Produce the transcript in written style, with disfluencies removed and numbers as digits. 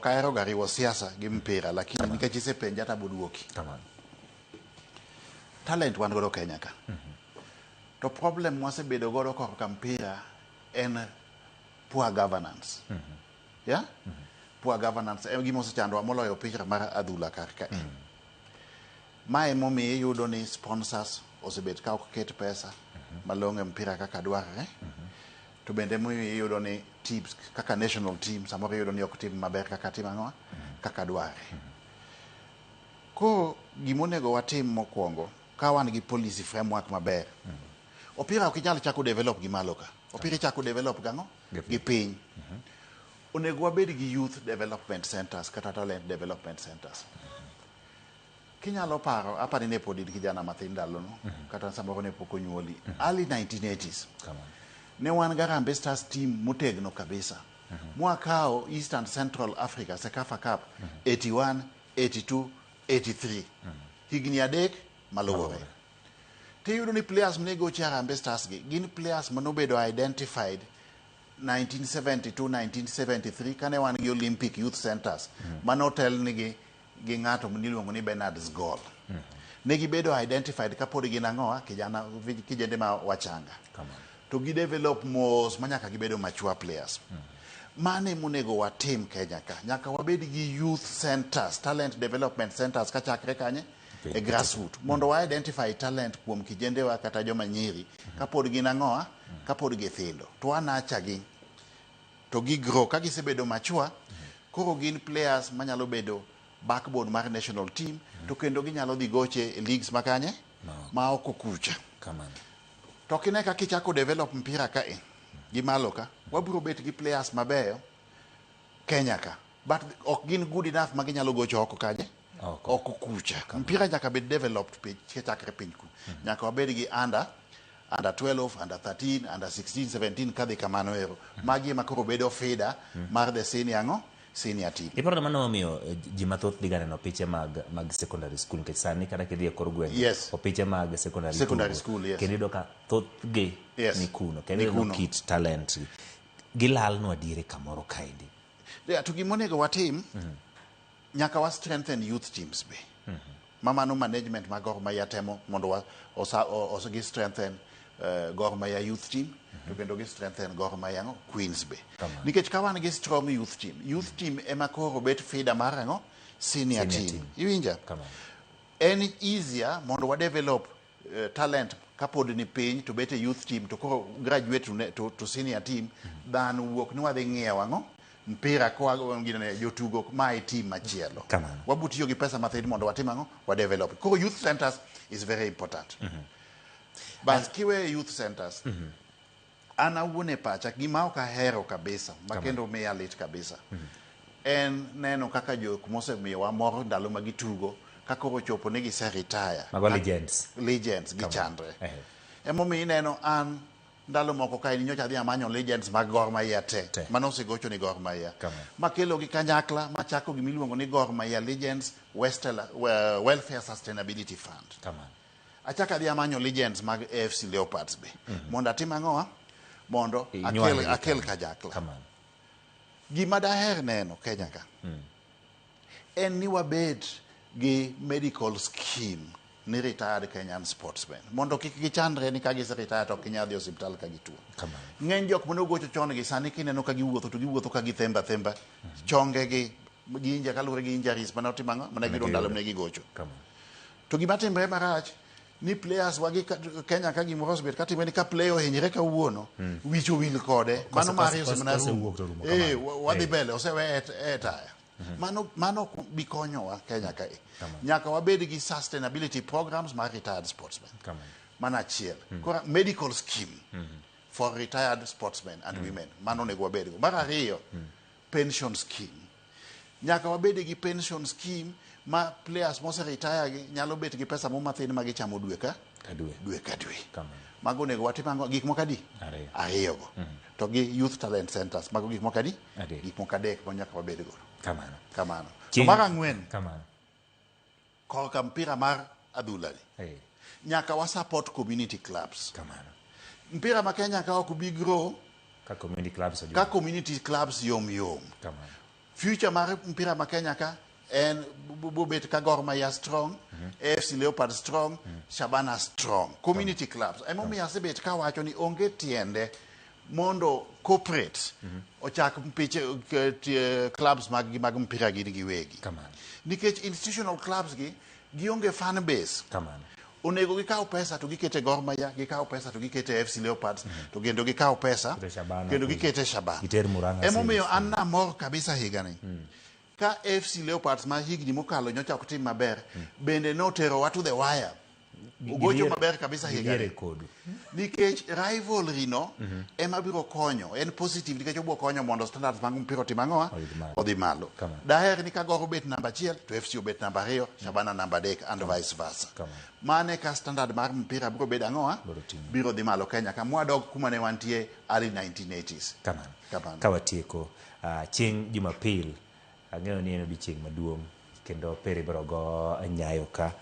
Ok ahero ga riwo siasa gi mpira, lakini nikech isepenja to aboduoki. Kamano. Talent wan godo Kenya ka. To problem mwasebedo godo korka mpira en poor governance. Yeah? Poor governance en gima osechandowa moloyo opira mar adhula kar kae. Ma emomiyo iyudo ni sponsors osebet ka ok ket pesa malong'o e mpira kaka dwarre. To bende emomiyo iyudo ni teams kaka national team samoro iyudo ni ok tim maber kaka tim ang'o kaka dwarre. Koro gimonego watim mokwongo ka wan gi policy framework maber. Opira ok inyal chako develop gi malo ka. Opira ichako develop gang'o? Gi piny. Onego wabed gi youth development centers kata talent development centers. Kinyalo paro, apani ne pod in kijana mathin ndalono, kata samoro ne pok onyuoli. Early 1980s. Kamano. Ne wan gi Harambee Stars team motegno kabisa. Mwakawo East and Central Africa CECAFA Cup 81, 82, 83. Higni 3 maluwore. Tiyudo ni players mane gocho e Harambee Stars gi gin players manobedo identified 1972, 1973 kane wan gi Olympic Youth Centers manotelnigi gi ng'ato miluongo ni Bernard Sgol. Ne gibedo identified kapod gin ang'owa kijana kijende ma wachanga. Kamano. To gi develop mos ma nyaka gibedo mature players. Mano emonego watim Kenya ka. Nyaka wabed gi youth centers, talent development centers kachakre kanye? E grassroot. Mondo wa identify talent kuom kijendewa kata joma nyiri kapod gin ang'owa, kapod githindo. To wa nurture gi. To gi grow. Ka gisebedo mature, koro gin players manyalo bedo backbone mar national team, to kendo ginyalo dhi goche e leagues makanye? Ma oko kucha. Kamano. To kine kaka ichako develop mpira ka e, gi malo ka, wabiro bet gi players mabeyo Kenya ka. But ok gin good enough ma ginyalo gocho oko kanye? Oko. Oko kucha. Mpira nyaka bed developed piny, chakre piny ku. Nyaka wabed gi under 12, under 13, under 16, 17 kadhi kamano ero. Magi ema koro bedo feeder mar the senior ang'o? Senior team. Iparo mano omiyo ji mathoth dhiga neno piche mag secondary school nikech sani kata kidhi e kor gwenge opiche mag secondary Secondary school, yes. Kendo iyudo ka thothgi ni kuno kendo iyudo kit talent gi gilalnwa adiere kamoro kaendi. Yeah, to gimonego watim nyaka wa strengthen youth teams be. Ma mano management mag Gor Mahia temo mondo wa osa, os, gi strengthen Gor Mahia youth team to kendo gi strengthen Gor Mahia ang'o Queens be. Nikech ka wan gi strong youth team, youth team ema koro bet feeder mar ang'o senior Senior team. team. Iwinja? Kamano. En easier mondo wa develop talent kapod ni piny to bet e youth team to koro graduate to senior team than wuok ni wadhi ng'iewo ang'o mpira koa ginene jotugo ma e team machielo. Kamano. Wabo tiyo gi pesa mathin mondo watim ang'o wa develop. Koro youth centers is very important. Bas kiwe youth centers an awuon e pacha gima ok ahero kabisa ma kendo miya lit kabisa en neno kaka jok mosemiyowa mor ndalo ma gitugo ka koro ochopo ni gise retire. Mago legends. Legends gichandre. Ehe. Emomiyo ineno an ndalo moko ka in nyocha adhi amanyo legends mag Gor Mahia te Te. mane osegocho ni Gor Mahia Kamano. makelo gi kanyakla machako gimiluongo ni Gor Mahia Legends Welfare Sustainability Fund. Kamano. Achako adhi amanyo legends mag AFC Leopards be mondo atim ang'owa mondo Inywandgi akel kamano. kanyakla. Kamano. Gima daher neno Kenya ka en ni wabed gi medical scheme ni retired Kenyan sportsmen mondo kik gichandre ni ka gise retire to ok ginyal dhi osiptal ka gituo. Kamano. Ng'eny jok mane ogocho chon gi sani kineno ka giwuotho to giwuotho ka githemba themba chonge gi gi inja kaluwore gi injuries mane otimo ang'o mane giyudo ndalo mane gigocho. Kamano. To gima timre marach ni players wagi Kenya ka gimoro osebet katimre ni ka player ohinyre kawuono wich owil kode mano mari osemana rumo. Kosewuok to rumo Eh, kamano. wadhi mbele osewe e taya. Mano ok bi konyowa Kenya kae. Nyaka wabed gi sustainability programs mar retired sportsmen. Kamano. Mano achiel. Koro medical scheme for retired sportsmen and women. Mano onego wabedgo. Mar ariyo, pension scheme. Nyaka wabed gi pension scheme ma players mose retire gi nyalo bet gi pesa mo mathin ma gichamo dwe ka Ka dwe. dwe ka dwe. Kamano. Mago onego watim ang'o? Gik moko adi? Ariyo. Ariyo go. To gi youth talent centers. Mago gik moko adi? Adek. Gik moko adek ma nyaka wabed godo. Kamano. Kamano. To mar ang'wen, Kamano. korka mpira mar adhula ni. Eh, Nyaka wa support community clubs. Kamano. Mpira ma Kenya ka ok bi grow Ka community clubs ojuo. ka community clubs yom yom. Kamano. Future mar mpira ma Kenya ka en bobet ka Gor Mahia strong, AFC Leopards strong, Shabana strong. Community clubs. Emomiyo asebet kawacho ni onge tiende mondo corporate ochak mpiche clubs mag gi mag mpira gin giwegi. Kamano. Nikech institutional clubs gi gionge fan base. Kamano. Onego gikaw pesa to gikete Gor Mahia, gikaw pesa to gikete AFC Leopards, to kendo gikaw pesa Kete Shabana kendo kucho. gikete Shabana. Giter Murang'a Emomiyo Series. an namor kabisa higani. Ka AFC Leopards ma higni mokalo nyocha ok tim maber, bende noterowa to the wire. Ogocho maber kabisa Giliere higani. kodu. Nikech rivalry no ema biro konyo, en positive nikech obiro konyo mondo standards mag mpira otim ang'owa? Oidh malo. Odhi malo. Kamano. Daher ni ka Gor obet namba 1 to FC obet namba 2, Shabana namba 3 and vice versa. Kamano. Mane ka standard mar mpira biro bedo ang'owa? Biro ting'o. Biro dhi malo Kenya ka mwadog kuma ne wantie early 1980s. Kamano. Kamano. Ka watieko chieng' Jumapil, ang'eyo ni en odiochieng' maduong' kendo peri biro go nyayo ka.